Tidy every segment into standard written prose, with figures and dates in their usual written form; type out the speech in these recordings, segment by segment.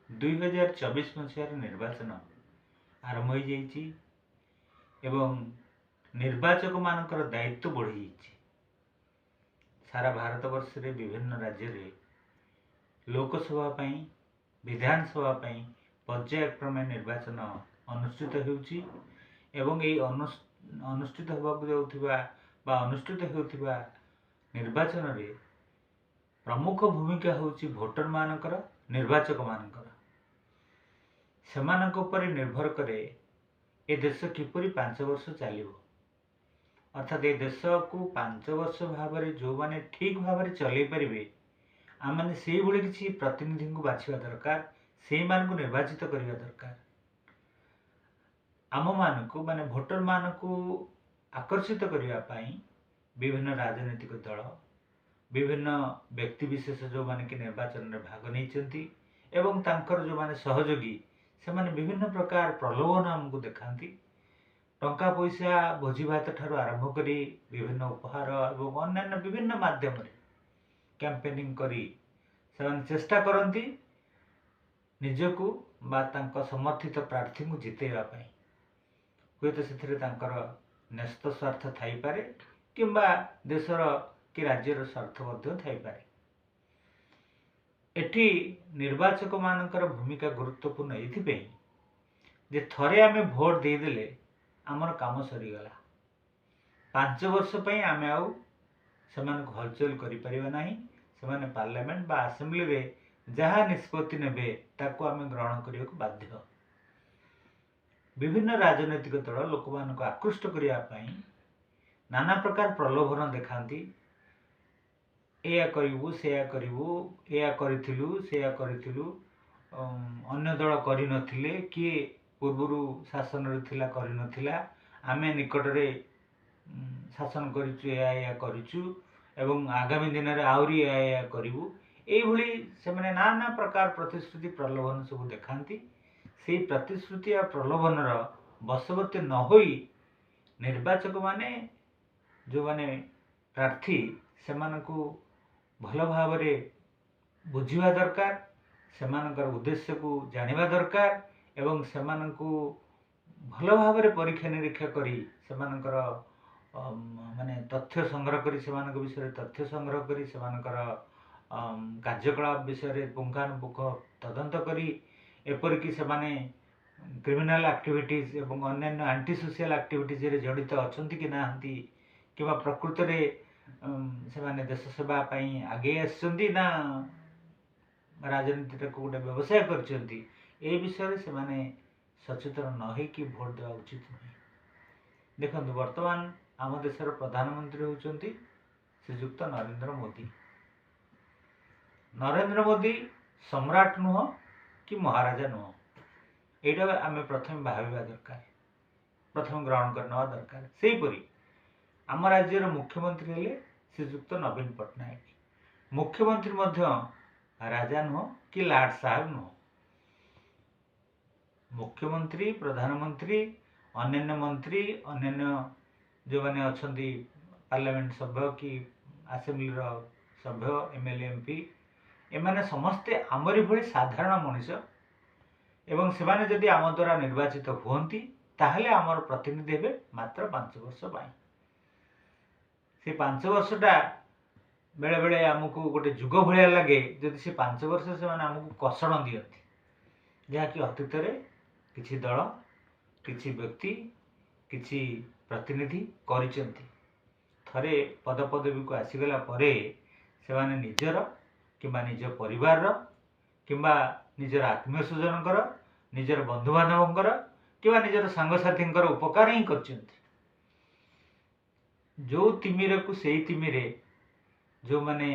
2024 ମସିହାର ନିର୍ବାଚନ ଆରମ୍ଭ ହୋଇଯାଇଛି ଏବଂ ନିର୍ବାଚକମାନଙ୍କର ଦାୟିତ୍ୱ ବଢ଼ିଯାଇଛି। ସାରା ଭାରତବର୍ଷରେ ବିଭିନ୍ନ ରାଜ୍ୟରେ ଲୋକସଭା ପାଇଁ, ବିଧାନସଭା ପାଇଁ ପର୍ଯ୍ୟାୟକ୍ରମେ ନିର୍ବାଚନ ଅନୁଷ୍ଠିତ ହେଉଛି ଏବଂ ଏହି ଅନୁଷ୍ଠିତ ହେବାକୁ ଯାଉଥିବା ବା ଅନୁଷ୍ଠିତ ହେଉଥିବା ନିର୍ବାଚନରେ ପ୍ରମୁଖ ଭୂମିକା ହେଉଛି ଭୋଟରମାନଙ୍କର, ନିର୍ବାଚକମାନଙ୍କର। ସେମାନଙ୍କ ଉପରେ ନିର୍ଭର କରେ ଏ ଦେଶ କିପରି 5 ବର୍ଷ ଚାଲିବ। ଅର୍ଥାତ୍ ଏ ଦେଶକୁ 5 ବର୍ଷ ଭାବରେ ଯେଉଁମାନେ ଠିକ୍ ଭାବରେ ଚଲେଇ ପାରିବେ, ଆମେମାନେ ସେଇଭଳି କିଛି ପ୍ରତିନିଧିଙ୍କୁ ବାଛିବା ଦରକାର, ସେଇମାନଙ୍କୁ ନିର୍ବାଚିତ କରିବା ଦରକାର। ଆମମାନଙ୍କୁ ମାନେ ଭୋଟରମାନଙ୍କୁ ଆକର୍ଷିତ କରିବା ପାଇଁ ବିଭିନ୍ନ ରାଜନୈତିକ ଦଳ, ବିଭିନ୍ନ ବ୍ୟକ୍ତିବିଶେଷ ଯେଉଁମାନେ କି ନିର୍ବାଚନରେ ଭାଗ ନେଇଛନ୍ତି ଏବଂ ତାଙ୍କର ଯେଉଁମାନେ ସହଯୋଗୀ, ସେମାନେ ବିଭିନ୍ନ ପ୍ରକାର ପ୍ରଲୋଭନ ଆମକୁ ଦେଖାନ୍ତି। ଟଙ୍କା ପଇସା, ଭୋଜି ଭାତ ଠାରୁ ଆରମ୍ଭ କରି ବିଭିନ୍ନ ଉପହାର ଏବଂ ଅନ୍ୟାନ୍ୟ ବିଭିନ୍ନ ମାଧ୍ୟମରେ କ୍ୟାମ୍ପେନିଂ କରି ସେମାନେ ଚେଷ୍ଟା କରନ୍ତି ନିଜକୁ ବା ତାଙ୍କ ସମର୍ଥିତ ପ୍ରାର୍ଥୀଙ୍କୁ ଜିତେଇବା ପାଇଁ। ହୁଏତ ସେଥିରେ ତାଙ୍କର ନ୍ୟସ୍ତ ସ୍ୱାର୍ଥ ଥାଇପାରେ କିମ୍ବା ଦେଶର କି ରାଜ୍ୟର ସ୍ୱାର୍ଥ ମଧ୍ୟ ଥାଇପାରେ। ଏଠି ନିର୍ବାଚକମାନଙ୍କର ଭୂମିକା ଗୁରୁତ୍ୱପୂର୍ଣ୍ଣ ଏଇଥିପାଇଁ ଯେ ଥରେ ଆମେ ଭୋଟ ଦେଇଦେଲେ ଆମର କାମ ସରିଗଲା। 5 ବର୍ଷ ପାଇଁ ଆମେ ଆଉ ସେମାନଙ୍କୁ ହଲଚଲ କରିପାରିବା ନାହିଁ। ସେମାନେ ପାର୍ଲାମେଣ୍ଟ ବା ଆସେମ୍ବଲିରେ ଯାହା ନିଷ୍ପତ୍ତି ନେବେ, ତାକୁ ଆମେ ଗ୍ରହଣ କରିବାକୁ ବାଧ୍ୟ। ବିଭିନ୍ନ ରାଜନୈତିକ ଦଳ ଲୋକମାନଙ୍କୁ ଆକୃଷ୍ଟ କରିବା ପାଇଁ ନାନା ପ୍ରକାର ପ୍ରଲୋଭନ ଦେଖାନ୍ତି। ଏଇଆ କରିବୁ, ସେଇଆ କରିବୁ, ଏଇଆ କରିଥିଲୁ, ସେଇଆ କରିଥିଲୁ, ଅନ୍ୟ ଦଳ କରିନଥିଲେ, କିଏ ପୂର୍ବରୁ ଶାସନରେ ଥିଲା କରିନଥିଲା, ଆମେ ନିକଟରେ ଶାସନ କରିଛୁ, ଏଇଆ ଏଇଆ କରିଛୁ ଏବଂ ଆଗାମୀ ଦିନରେ ଆହୁରି ଏଇଆ ଏଇଆ କରିବୁ। ଏଇଭଳି ସେମାନେ ନାନା ପ୍ରକାର ପ୍ରତିଶ୍ରୁତି, ପ୍ରଲୋଭନ ସବୁ ଦେଖାନ୍ତି। ସେଇ ପ୍ରତିଶ୍ରୁତି ଆଉ ପ୍ରଲୋଭନର ବଶବର୍ତ୍ତୀ ନ ହୋଇ ନିର୍ବାଚକମାନେ, ଯେଉଁମାନେ ପ୍ରାର୍ଥୀ, ସେମାନଙ୍କୁ ଭଲ ଭାବରେ ବୁଝିବା ଦରକାର, ସେମାନଙ୍କର ଉଦ୍ଦେଶ୍ୟକୁ ଜାଣିବା ଦରକାର ଏବଂ ସେମାନଙ୍କୁ ଭଲ ଭାବରେ ପରୀକ୍ଷା ନିରୀକ୍ଷା କରି, ସେମାନଙ୍କର ମାନେ ତଥ୍ୟ ସଂଗ୍ରହ କରି, ସେମାନଙ୍କ ବିଷୟରେ ତଥ୍ୟ ସଂଗ୍ରହ କରି, ସେମାନଙ୍କର କାର୍ଯ୍ୟକଳାପ ବିଷୟରେ ପୁଙ୍ଖାନୁପୁଙ୍ଖ ତଦନ୍ତ କରି, ଏପରିକି ସେମାନେ କ୍ରିମିନାଲ ଆକ୍ଟିଭିଟିଜ୍ ଏବଂ ଅନ୍ୟାନ୍ୟ ଆଣ୍ଟି ସୋସିଆଲ ଆକ୍ଟିଭିଟିଜରେ ଜଡ଼ିତ ଅଛନ୍ତି କି ନାହାନ୍ତି, କିମ୍ବା ପ୍ରକୃତରେ ସେମାନେ ଦେଶ ସେବା ପାଇଁ ଆଗେଇ ଆସିଛନ୍ତି ନା ରାଜନୀତିଟାକୁ ଗୋଟେ ବ୍ୟବସାୟ କରିଛନ୍ତି, ଏ ବିଷୟରେ ସେମାନେ ସଚେତନ ନ ହେଇକି ଭୋଟ ଦେବା ଉଚିତ ନୁହେଁ। ଦେଖନ୍ତୁ, ବର୍ତ୍ତମାନ ଆମ ଦେଶର ପ୍ରଧାନମନ୍ତ୍ରୀ ହେଉଛନ୍ତି ଶ୍ରୀଯୁକ୍ତ ନରେନ୍ଦ୍ର ମୋଦି। ନରେନ୍ଦ୍ର ମୋଦି ସମ୍ରାଟ ନୁହଁ କି ମହାରାଜା ନୁହଁ, ଏଇଟା ଆମେ ପ୍ରଥମେ ଭାବିବା ଦରକାର, ପ୍ରଥମେ ଗ୍ରହଣ କରିନେବା ଦରକାର। ସେହିପରି ଆମ ରାଜ୍ୟର ମୁଖ୍ୟମନ୍ତ୍ରୀ ହେଲେ ଶ୍ରୀଯୁକ୍ତ ନବୀନ ପଟ୍ଟନାୟକ। ମୁଖ୍ୟମନ୍ତ୍ରୀ ମଧ୍ୟ ରାଜା ନୁହଁ କି ଲାଟ ସାହେବ ନୁହଁ। ମୁଖ୍ୟମନ୍ତ୍ରୀ, ପ୍ରଧାନମନ୍ତ୍ରୀ, ଅନ୍ୟାନ୍ୟ ମନ୍ତ୍ରୀ, ଅନ୍ୟାନ୍ୟ ଯେଉଁମାନେ ଅଛନ୍ତି ପାର୍ଲାମେଣ୍ଟ ସଭ୍ୟ କି ଆସେମ୍ବଲିର ସଭ୍ୟ, ଏମଏଲଏ, ଏମପି, ଏମାନେ ସମସ୍ତେ ଆମରି ଭଳି ସାଧାରଣ ମଣିଷ ଏବଂ ସେମାନେ ଯଦି ଆମ ଦ୍ୱାରା ନିର୍ବାଚିତ ହୁଅନ୍ତି, ତାହେଲେ ଆମର ପ୍ରତିନିଧି ହେବେ ମାତ୍ର 5 ବର୍ଷ ପାଇଁ। ସେ 5 ବର୍ଷଟା ବେଳେବେଳେ ଆମକୁ ଗୋଟେ ଯୁଗ ଭଳିଆ ଲାଗେ, ଯଦି ସେ 5 ବର୍ଷ ସେମାନେ ଆମକୁ କଷଣ ଦିଅନ୍ତି, ଯାହାକି ଅତୀତରେ କିଛି ଦଳ, କିଛି ବ୍ୟକ୍ତି, କିଛି ପ୍ରତିନିଧି କରିଛନ୍ତି। ଥରେ ପଦପଦବୀକୁ ଆସିଗଲା ପରେ ସେମାନେ ନିଜର କିମ୍ବା ନିଜ ପରିବାରର କିମ୍ବା ନିଜର ଆତ୍ମୀୟ ସ୍ୱଜନଙ୍କର, ନିଜର ବନ୍ଧୁବାନ୍ଧବଙ୍କର କିମ୍ବା ନିଜର ସାଙ୍ଗସାଥୀଙ୍କର ଉପକାର ହିଁ କରିଛନ୍ତି। ଯେଉଁ ତିମିରକୁ ସେଇ ତିମିରେ, ଯେଉଁମାନେ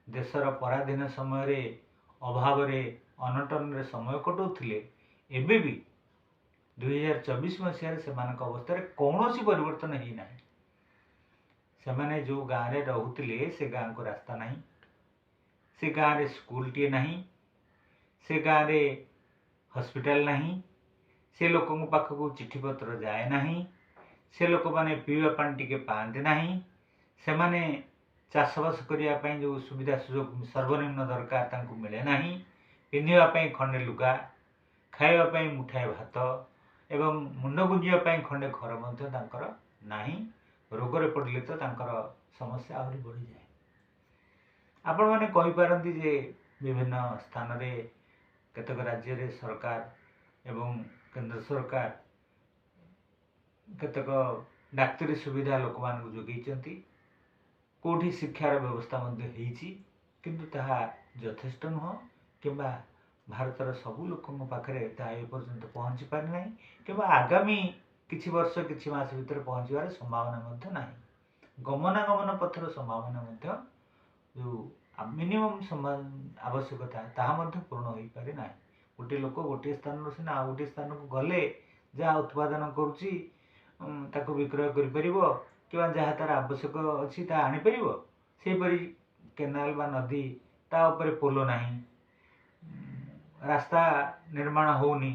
ଦେଶର ପରାଧୀନ ସମୟରେ ଅଭାବରେ ଅନଟନରେ ସମୟ କଟାଉଥିଲେ, ଏବେ ବି 2024 ମସିହାରେ ସେମାନଙ୍କ ଅବସ୍ଥାରେ କୌଣସି ପରିବର୍ତ୍ତନ ହେଇନାହିଁ। ସେମାନେ ଯେଉଁ ଗାଁରେ ରହୁଥିଲେ, ସେ ଗାଁକୁ ରାସ୍ତା ନାହିଁ, ସେ ଗାଁରେ ସ୍କୁଲଟିଏ ନାହିଁ, ସେ ଗାଁରେ ହସ୍ପିଟାଲ ନାହିଁ, ସେ ଲୋକଙ୍କ ପାଖକୁ ଚିଠିପତ୍ର ଯାଏ ନାହିଁ, ସେ ଲୋକମାନେ ପିଇବା ପାଣି ଟିକେ ପାଆନ୍ତି ନାହିଁ, ସେମାନେ ଚାଷବାସ କରିବା ପାଇଁ ଯେଉଁ ସୁବିଧା ସୁଯୋଗ ସର୍ବନିମ୍ନ ଦରକାର ତାଙ୍କୁ ମିଳେ ନାହିଁ, ପିନ୍ଧିବା ପାଇଁ ଖଣ୍ଡେ ଲୁଗା, ଖାଇବା ପାଇଁ ମୁଠାଏ ଭାତ ଏବଂ ମୁଣ୍ଡ ଗୁଞ୍ଜିବା ପାଇଁ ଖଣ୍ଡେ ଘର ମଧ୍ୟ ତାଙ୍କର ନାହିଁ। ରୋଗରେ ପଡ଼ିଲେ ତ ତାଙ୍କର ସମସ୍ୟା ଆହୁରି ବଢ଼ିଯାଏ। ଆପଣମାନେ କହିପାରନ୍ତି ଯେ ବିଭିନ୍ନ ସ୍ଥାନରେ କେତେକ ରାଜ୍ୟରେ ସରକାର ଏବଂ କେନ୍ଦ୍ର ସରକାର କେତେକ ଡାକ୍ତରୀ ସୁବିଧା ଲୋକମାନଙ୍କୁ ଯୋଗେଇଛନ୍ତି, କେଉଁଠି ଶିକ୍ଷାର ବ୍ୟବସ୍ଥା ମଧ୍ୟ ହେଇଛି, କିନ୍ତୁ ତାହା ଯଥେଷ୍ଟ ନୁହଁ କିମ୍ବା ଭାରତର ସବୁ ଲୋକଙ୍କ ପାଖରେ ତାହା ଏପର୍ଯ୍ୟନ୍ତ ପହଞ୍ଚି ପାରିନାହିଁ କିମ୍ବା ଆଗାମୀ କିଛି ବର୍ଷ କିଛି ମାସ ଭିତରେ ପହଞ୍ଚିବାର ସମ୍ଭାବନା ମଧ୍ୟ ନାହିଁ। ଗମନାଗମନ ପଥର ସମ୍ଭାବନା ମଧ୍ୟ ଯେଉଁ ମିନିମମ୍ ଆବଶ୍ୟକତା ତାହା ମଧ୍ୟ ପୂରଣ ହୋଇପାରେ ନାହିଁ। ଗୋଟିଏ ଲୋକ ଗୋଟିଏ ସ୍ଥାନରୁ ସିନା ଆଉ ଗୋଟିଏ ସ୍ଥାନକୁ ଗଲେ ଯାହା ଉତ୍ପାଦନ କରୁଛି ତାକୁ ବିକ୍ରୟ କରିପାରିବ କିମ୍ବା ଯାହା ତା'ର ଆବଶ୍ୟକ ଅଛି ତାହା ଆଣିପାରିବ। ସେହିପରି କେନାଲ ବା ନଦୀ, ତା ଉପରେ ପୋଲ ନାହିଁ, ରାସ୍ତା ନିର୍ମାଣ ହେଉନି।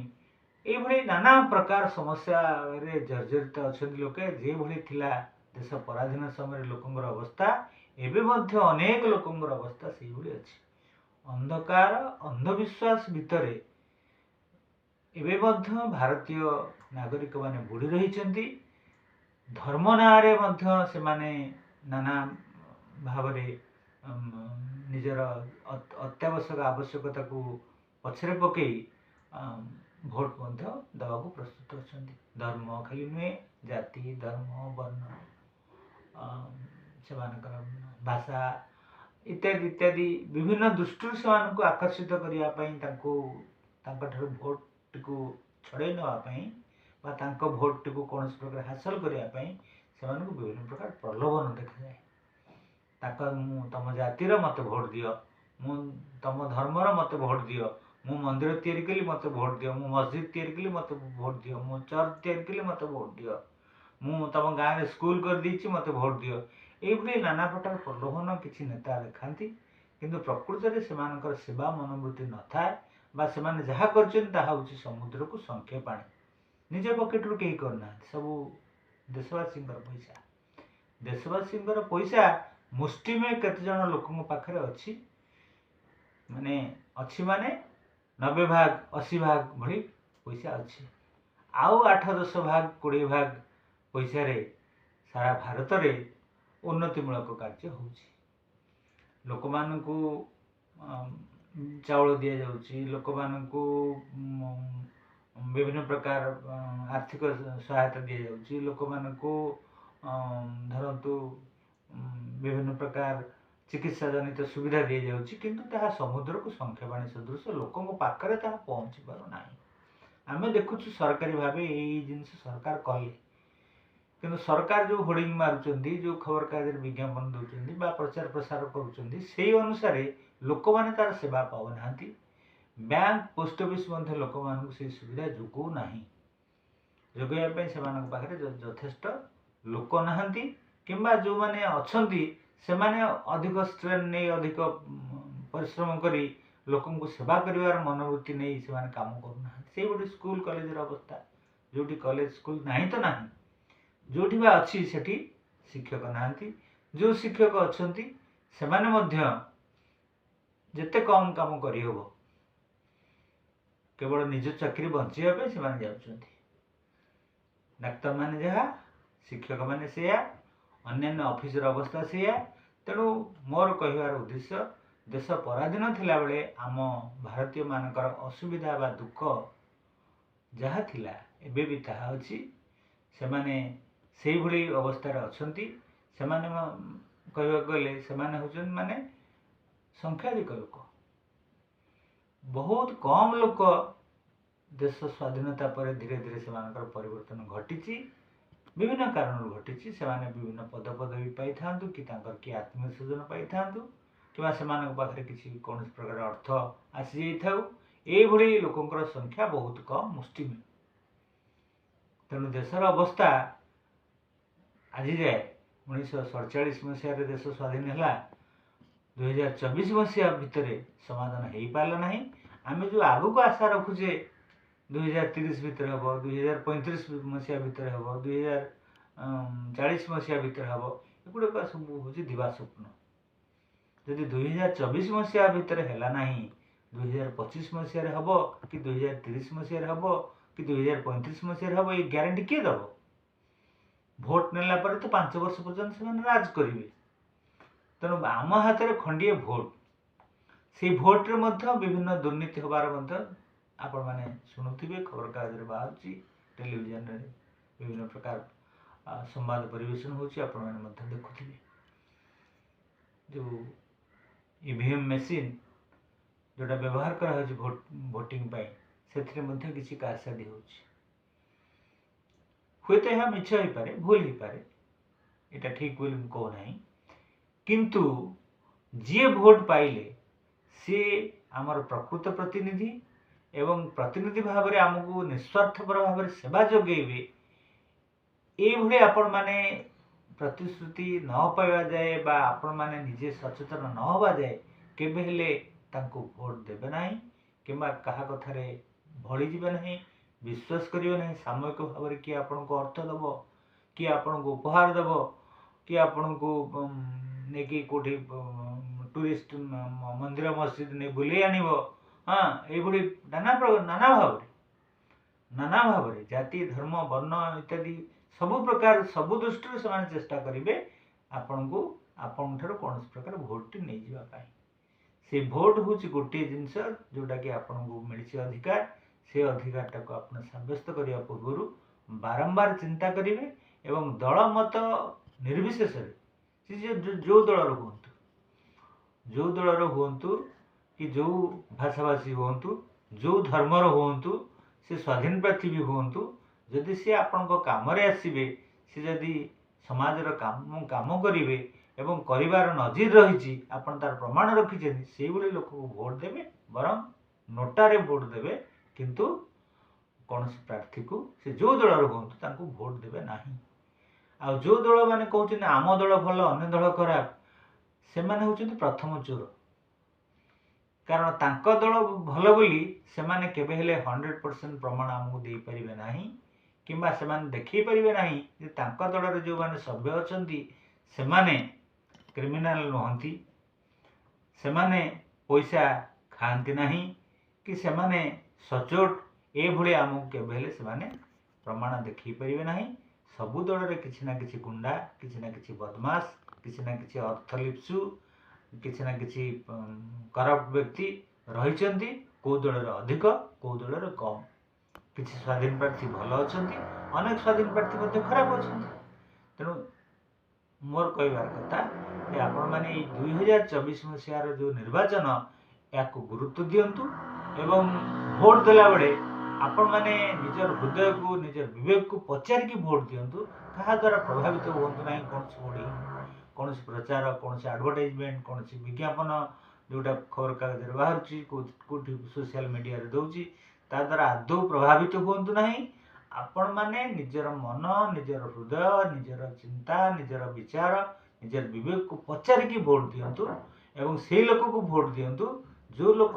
ଏଇଭଳି ନାନା ପ୍ରକାର ସମସ୍ୟାରେ ଜର୍ଜରିତ ଅଛନ୍ତି ଲୋକେ। ଯେଭଳି ଥିଲା ଦେଶ ପରାଧୀନ ସମୟରେ ଲୋକଙ୍କର ଅବସ୍ଥା, ଏବେ ମଧ୍ୟ ଅନେକ ଲୋକଙ୍କର ଅବସ୍ଥା ସେଇଭଳି ଅଛି। ଅନ୍ଧକାର ଅନ୍ଧବିଶ୍ୱାସ ଭିତରେ ଏବେ ମଧ୍ୟ ଭାରତୀୟ ନାଗରିକମାନେ ବୁଡ଼ି ରହିଛନ୍ତି। ଧର୍ମ ନାଁରେ ମଧ୍ୟ ସେମାନେ ନାନା ଭାବରେ ନିଜର ଅତ୍ୟାବଶ୍ୟକ ଆବଶ୍ୟକତାକୁ ପଛରେ ପକାଇ ଭୋଟ ମଧ୍ୟ ଦେବାକୁ ପ୍ରସ୍ତୁତ ଅଛନ୍ତି। ଧର୍ମ ଖାଲି ନୁହେଁ, ଜାତି, ଧର୍ମ, ବର୍ଣ୍ଣ, ସେମାନଙ୍କର ଭାଷା ଇତ୍ୟାଦି ଇତ୍ୟାଦି ବିଭିନ୍ନ ଦୃଷ୍ଟିରୁ ସେମାନଙ୍କୁ ଆକର୍ଷିତ କରିବା ପାଇଁ, ତାଙ୍କୁ ତାଙ୍କଠାରୁ ଭୋଟଟିକୁ ଛଡ଼େଇ ନେବା ପାଇଁ ବା ତାଙ୍କ ଭୋଟଟିକୁ କୌଣସି ପ୍ରକାର ହାସଲ କରିବା ପାଇଁ ସେମାନଙ୍କୁ ବିଭିନ୍ନ ପ୍ରକାର ପ୍ରଲୋଭନ ଦେଖାଯାଏ। ତାଙ୍କ ମୁଁ ତୁମ ଜାତିର ମୋତେ ଭୋଟ ଦିଅ, ମୁଁ ତୁମ ଧର୍ମର ମୋତେ ଭୋଟ ଦିଅ, ମୁଁ ମନ୍ଦିର ତିଆରି କଲି ମୋତେ ଭୋଟ ଦିଅ, ମୁଁ ମସଜିଦ୍ ତିଆରି କଲି ମୋତେ ଭୋଟ ଦିଅ, ମୁଁ ଚର୍ଚ୍ଚ ତିଆରି କଲି ମୋତେ ଭୋଟ ଦିଅ, ମୁଁ ତୁମ ଗାଁରେ ସ୍କୁଲ କରିଦେଇଛି ମୋତେ ଭୋଟ ଦିଅ। ଏଇଭଳି ନାନା ପ୍ରକାର ପ୍ରଲୋଭନ କିଛି ନେତା ଦେଖାନ୍ତି, କିନ୍ତୁ ପ୍ରକୃତରେ ସେମାନଙ୍କର ସେବା ମନୋବୃତ୍ତି ନଥାଏ ବା ସେମାନେ ଯାହା କରିଛନ୍ତି ତାହା ହେଉଛି ସମୁଦ୍ରକୁ ଶଙ୍ଖେ ପାଣି। ନିଜ ପକେଟରୁ କେହି କରିନାହାନ୍ତି, ସବୁ ଦେଶବାସୀଙ୍କର ପଇସା। ଦେଶବାସୀଙ୍କର ପଇସା ମୁଷ୍ଟିମେୟ କେତେଜଣ ଲୋକଙ୍କ ପାଖରେ ଅଛି, ମାନେ ଅଛି ମାନେ 90 ଭାଗ 80 ଭାଗ ଭଳି ପଇସା ଅଛି। ଆଉ 8 10 ଭାଗ 20 ଭାଗ ପଇସାରେ ସାରା ଭାରତରେ ଉନ୍ନତିମୂଳକ କାର୍ଯ୍ୟ ହେଉଛି। ଲୋକମାନଙ୍କୁ ଚାଉଳ ଦିଆଯାଉଛି, ଲୋକମାନଙ୍କୁ ବିଭିନ୍ନ ପ୍ରକାର ଆର୍ଥିକ ସହାୟତା ଦିଆଯାଉଛି, ଲୋକମାନଙ୍କୁ ଧରନ୍ତୁ ବିଭିନ୍ନ ପ୍ରକାର ଚିକିତ୍ସା ଜନିତ ସୁବିଧା ଦିଆଯାଉଛି, କିନ୍ତୁ ତାହା ସମୁଦ୍ରକୁ ଶଙ୍ଖେ ପାଣି ସଦୃଶ ଲୋକଙ୍କ ପାଖରେ ତାହା ପହଞ୍ଚି ପାରୁନାହିଁ। ଆମେ ଦେଖୁଛୁ ସରକାରୀ ଭାବେ ଏଇ ଜିନିଷ ସରକାର କଲେ, କିନ୍ତୁ ସରକାର ଯେଉଁ ହୋର୍ଡ଼ିଂ ମାରୁଛନ୍ତି, ଯେଉଁ ଖବରକାଗଜରେ ବିଜ୍ଞାପନ ଦେଉଛନ୍ତି ବା ପ୍ରଚାର ପ୍ରସାର କରୁଛନ୍ତି, ସେଇ ଅନୁସାରେ ଲୋକମାନେ ତା'ର ସେବା ପାଉନାହାନ୍ତି। ବ୍ୟାଙ୍କ, ପୋଷ୍ଟ ଅଫିସ୍ ମଧ୍ୟ ଲୋକମାନଙ୍କୁ ସେଇ ସୁବିଧା ଯୋଗାଉ ନାହିଁ। ଯୋଗାଇବା ପାଇଁ ସେମାନଙ୍କ ପାଖରେ ଯଥେଷ୍ଟ ଲୋକ ନାହାନ୍ତି, କିମ୍ବା ଯେଉଁମାନେ ଅଛନ୍ତି ସେମାନେ ଅଧିକ ଷ୍ଟ୍ରେନ୍ ନେଇ ଅଧିକ ପରିଶ୍ରମ କରି ଲୋକଙ୍କୁ ସେବା କରିବାର ମନୋବୃତ୍ତି ନେଇ ସେମାନେ କାମ କରୁନାହାନ୍ତି। ସେଇଭଳି ସ୍କୁଲ କଲେଜର ଅବସ୍ଥା, ଯେଉଁଠି କଲେଜ ସ୍କୁଲ ନାହିଁ ତ ନାହିଁ, ଯେଉଁଠି ବା ଅଛି ସେଠି ଶିକ୍ଷକ ନାହାନ୍ତି। ଯେଉଁ ଶିକ୍ଷକ ଅଛନ୍ତି ସେମାନେ ମଧ୍ୟ ଯେତେ କମ୍ କାମ କରିହେବ କେବଳ ନିଜ ଚାକିରି ବଞ୍ଚିବା ପାଇଁ ସେମାନେ ଯାଉଛନ୍ତି। ଡାକ୍ତରମାନେ ଯାହା, ଶିକ୍ଷକମାନେ ସେଇଆ, ଅନ୍ୟାନ୍ୟ ଅଫିସର ଅବସ୍ଥା ସେଇଆ। ତେଣୁ ମୋର କହିବାର ଉଦ୍ଦେଶ୍ୟ, ଦେଶ ପରାଧୀନ ଥିଲାବେଳେ ଆମ ଭାରତୀୟମାନଙ୍କର ଅସୁବିଧା ବା ଦୁଃଖ ଯାହା ଥିଲା ଏବେ ବି ତାହା ଅଛି। ସେମାନେ ସେଇଭଳି ଅବସ୍ଥାରେ ଅଛନ୍ତି। ସେମାନେ କହିବାକୁ ଗଲେ ସେମାନେ ହେଉଛନ୍ତି ମାନେ ସଂଖ୍ୟାଧିକ ଲୋକ, ବହୁତ କମ୍ ଲୋକ। ଦେଶ ସ୍ୱାଧୀନତା ପରେ ଧୀରେ ଧୀରେ ସେମାନଙ୍କର ପରିବର୍ତ୍ତନ ଘଟିଛି, ବିଭିନ୍ନ କାରଣରୁ ଘଟିଛି। ସେମାନେ ବିଭିନ୍ନ ପଦପଦବୀ ପାଇଥାନ୍ତୁ କି ତାଙ୍କର କିଏ ଆତ୍ମୀୟ ସ୍ୱଜନ ପାଇଥାନ୍ତୁ କିମ୍ବା ସେମାନଙ୍କ ପାଖରେ କିଛି କୌଣସି ପ୍ରକାର ଅର୍ଥ ଆସିଯାଇଥାଉ, ଏଇଭଳି ଲୋକଙ୍କର ସଂଖ୍ୟା ବହୁତ କମ୍, ମୁଷ୍ଟିମେୟ। ତେଣୁ ଦେଶର ଅବସ୍ଥା ଆଜି ଯାଏ 1947 ମସିହାରେ ଦେଶ ସ୍ୱାଧୀନ ହେଲା, 2024 ମସିହା ଭିତରେ ସମାଧାନ ହେଇପାରିଲା ନାହିଁ। ଆମେ ଯେଉଁ ଆଗକୁ ଆଶା ରଖୁଛେ 2030 ଭିତରେ ହେବ, 2035 ମସିହା ଭିତରେ ହେବ, 2040 ମସିହା ଭିତରେ ହେବ, ଏଗୁଡ଼ାକ ସବୁ ହେଉଛି ଦିବା ସ୍ୱପ୍ନ। ଯଦି 2024 ମସିହା ଭିତରେ ହେଲା ନାହିଁ, 2025 ମସିହାରେ ହେବ କି 2030 ମସିହାରେ ହେବ କି 2035 ମସିହାରେ ହେବ, ଏ ଗ୍ୟାରେଣ୍ଟି କିଏ ଦେବ? ଭୋଟ ନେଲା ପରେ ତ 5 ବର୍ଷ ପର୍ଯ୍ୟନ୍ତ ସେମାନେ ରାଜ କରିବେ। ତେଣୁ ଆମ ହାତରେ ଖଣ୍ଡିଏ ଭୋଟ, ସେଇ ଭୋଟରେ ମଧ୍ୟ ବିଭିନ୍ନ ଦୁର୍ନୀତି ହେବାର ମଧ୍ୟ ଆପଣମାନେ ଶୁଣୁଥିବେ, ଖବରକାଗଜରେ ବାହାରୁଛି, ଟେଲିଭିଜନରେ ବିଭିନ୍ନ ପ୍ରକାର ସମ୍ବାଦ ପରିବେଷଣ ହେଉଛି, ଆପଣମାନେ ମଧ୍ୟ ଦେଖୁଥିବେ। ଯେଉଁ EVM machine ଯେଉଁଟା ବ୍ୟବହାର କରାହେଉଛି ଭୋଟିଂ ପାଇଁ, ସେଥିରେ ମଧ୍ୟ କିଛି କାରସାଦି ହେଉଛି। ହୁଏତ ଏହା ମିଛ ହେଇପାରେ, ଭୁଲ ହେଇପାରେ, ଏଇଟା ଠିକ୍ ବୋଲି ମୁଁ କହୁନାହିଁ, କିନ୍ତୁ ଯିଏ ଭୋଟ ପାଇଲେ ସିଏ ଆମର ପ୍ରକୃତ ପ୍ରତିନିଧି ଏବଂ ପ୍ରତିନିଧି ଭାବରେ ଆମକୁ ନିସ୍ୱାର୍ଥପର ଭାବରେ ସେବା ଯୋଗାଇବେ। ଏଇଭଳି ଆପଣମାନେ ପ୍ରତିଶ୍ରୁତି ନ ପାଇବା ଯାଏ ବା ଆପଣମାନେ ନିଜେ ସଚେତନ ନ ହେବା ଯାଏ କେବେ ହେଲେ ତାଙ୍କୁ ଭୋଟ ଦେବେ ନାହିଁ କିମ୍ବା କାହା କଥାରେ ଭଳିଯିବେ ନାହିଁ, ବିଶ୍ୱାସ କରିବେ ନାହିଁ। ସାମୟିକ ଭାବରେ କିଏ ଆପଣଙ୍କୁ ଅର୍ଥ ଦେବ, କିଏ ଆପଣଙ୍କୁ ଉପହାର ଦେବ, କିଏ ଆପଣଙ୍କୁ ନେଇକି କେଉଁଠି ଟୁରିଷ୍ଟ ମନ୍ଦିର ମସଜିଦ ନେଇ ବୁଲେଇ ଆଣିବ, ହଁ, ଏଇଭଳି ନାନା ନାନା ଭାବରେ ଜାତି, ଧର୍ମ, ବର୍ଣ୍ଣ ଇତ୍ୟାଦି ସବୁ ପ୍ରକାର ସବୁ ଦୃଷ୍ଟିରୁ ସେମାନେ ଚେଷ୍ଟା କରିବେ ଆପଣଙ୍କୁ ଆପଣଙ୍କ ଠାରୁ କୌଣସି ପ୍ରକାର ଭୋଟଟି ନେଇଯିବା ପାଇଁ। ସେ ଭୋଟ ହେଉଛି ଗୋଟିଏ ଜିନିଷ ଯେଉଁଟାକି ଆପଣଙ୍କୁ ମିଳିଛି ଅଧିକାର। ସେ ଅଧିକାରଟାକୁ ଆପଣ ସାବ୍ୟସ୍ତ କରିବା ପୂର୍ବରୁ ବାରମ୍ବାର ଚିନ୍ତା କରିବେ ଏବଂ ଦଳ ମତ ନିର୍ବିଶେଷରେ ସେ ଯେଉଁ ଦଳର ହୁଅନ୍ତୁ, ଯେଉଁ ଦଳର ହୁଅନ୍ତୁ କି ଯେଉଁ ଭାଷାଭାଷୀ ହୁଅନ୍ତୁ, ଯେଉଁ ଧର୍ମର ହୁଅନ୍ତୁ, ସେ ସ୍ୱାଧୀନ ପ୍ରାର୍ଥୀ ବି ହୁଅନ୍ତୁ, ଯଦି ସେ ଆପଣଙ୍କ କାମରେ ଆସିବେ, ସେ ଯଦି ସମାଜର କାମ କରିବେ ଏବଂ କରିବାର ନଜିର ରହିଛି, ଆପଣ ତାର ପ୍ରମାଣ ରଖିଛନ୍ତି, ସେଇଭଳି ଲୋକକୁ ଭୋଟ ଦେବେ। ବରଂ ନୋଟାରେ ଭୋଟ ଦେବେ, କିନ୍ତୁ କୌଣସି ପ୍ରାର୍ଥୀକୁ ସେ ଯେଉଁ ଦଳର ହୁଅନ୍ତୁ ତାଙ୍କୁ ଭୋଟ ଦେବେ ନାହିଁ। ଆଉ ଯେଉଁ ଦଳମାନେ କହୁଛନ୍ତି ଆମ ଦଳ ଭଲ, ଅନ୍ୟ ଦଳ ଖରାପ, ସେମାନେ ହେଉଛନ୍ତି ପ୍ରଥମ ଚୋର। କାରଣ ତାଙ୍କ ଦଳ ଭଲ ବୋଲି ସେମାନେ କେବେ ହେଲେ 100% ପ୍ରମାଣ ଆମକୁ ଦେଇପାରିବେ ନାହିଁ କିମ୍ବା ସେମାନେ ଦେଖାଇ ପାରିବେ ନାହିଁ ଯେ ତାଙ୍କ ଦଳରେ ଯେଉଁମାନେ ସଭ୍ୟ ଅଛନ୍ତି ସେମାନେ କ୍ରିମିନାଲ ନୁହନ୍ତି, ସେମାନେ ପଇସା ଖାଆନ୍ତି ନାହିଁ କି ସେମାନେ ସଚୋଟ। ଏଭଳି ଆମକୁ କେବେ ହେଲେ ସେମାନେ ପ୍ରମାଣ ଦେଖାଇ ପାରିବେ ନାହିଁ। ସବୁ ଦଳରେ କିଛି ନା କିଛି ଗୁଣ୍ଡା, କିଛି ନା କିଛି ବଦମାସ, କିଛି ନା କିଛି ଅର୍ଥଲିପ୍ସୁ, କିଛି ନା କିଛି କରପ୍ଟ ବ୍ୟକ୍ତି ରହିଛନ୍ତି। କେଉଁ ଦଳରେ ଅଧିକ, କେଉଁ ଦଳରେ କମ୍। କିଛି ସ୍ୱାଧୀନ ପ୍ରାର୍ଥୀ ଭଲ ଅଛନ୍ତି, ଅନେକ ସ୍ୱାଧୀନ ପ୍ରାର୍ଥୀ ମଧ୍ୟ ଖରାପ ଅଛନ୍ତି। ତେଣୁ ମୋର କହିବାର କଥା ଯେ ଆପଣମାନେ ଏଇ 2024 ମସିହାର ଯେଉଁ ନିର୍ବାଚନ, ଏହାକୁ ଗୁରୁତ୍ୱ ଦିଅନ୍ତୁ ଏବଂ ଭୋଟ ଦେଲାବେଳେ ଆପଣମାନେ ନିଜର ହୃଦୟକୁ, ନିଜର ବିବେକକୁ ପଚାରିକି ଭୋଟ ଦିଅନ୍ତୁ। କାହା ଦ୍ୱାରା ପ୍ରଭାବିତ ହୁଅନ୍ତୁ ନାହିଁ। କୌଣସି ହୋର୍ଡ଼ିଂ, କୌଣସି ପ୍ରଚାର, କୌଣସି ଆଡ଼ଭର୍ଟାଇଜମେଣ୍ଟ, କୌଣସି ବିଜ୍ଞାପନ ଯେଉଁଟା ଖବରକାଗଜରେ ବାହାରୁଛି, କେଉଁଠି ସୋସିଆଲ ମିଡ଼ିଆରେ ଦେଉଛି, ତା ଦ୍ୱାରା ଆଦୌ ପ୍ରଭାବିତ ହୁଅନ୍ତୁ ନାହିଁ। ଆପଣମାନେ ନିଜର ମନ, ନିଜର ହୃଦୟ, ନିଜର ଚିନ୍ତା, ନିଜର ବିଚାର, ନିଜର ବିବେକକୁ ପଚାରିକି ଭୋଟ ଦିଅନ୍ତୁ ଏବଂ ସେଇ ଲୋକକୁ ଭୋଟ ଦିଅନ୍ତୁ ଯେଉଁ ଲୋକ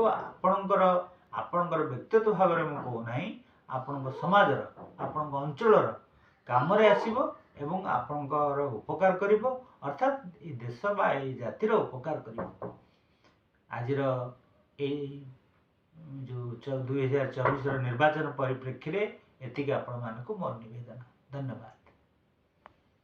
ଆପଣଙ୍କର ବ୍ୟକ୍ତିଗତ ଭାବରେ ମୁଁ କହୁନାହିଁ, ଆପଣଙ୍କ ସମାଜର, ଆପଣଙ୍କ ଅଞ୍ଚଳର କାମରେ ଆସିବ ଏବଂ ଆପଣଙ୍କର ଉପକାର କରିବ, ଅର୍ଥାତ୍ ଏଇ ଦେଶ ବା ଏଇ ଜାତିର ଉପକାର କରିବ। ଆଜିର ଏଇ ଯେଉଁ 2024ର ନିର୍ବାଚନ ପରିପ୍ରେକ୍ଷୀରେ ଏତିକି ଆପଣମାନଙ୍କୁ ମୋର ନିବେଦନ। ଧନ୍ୟବାଦ।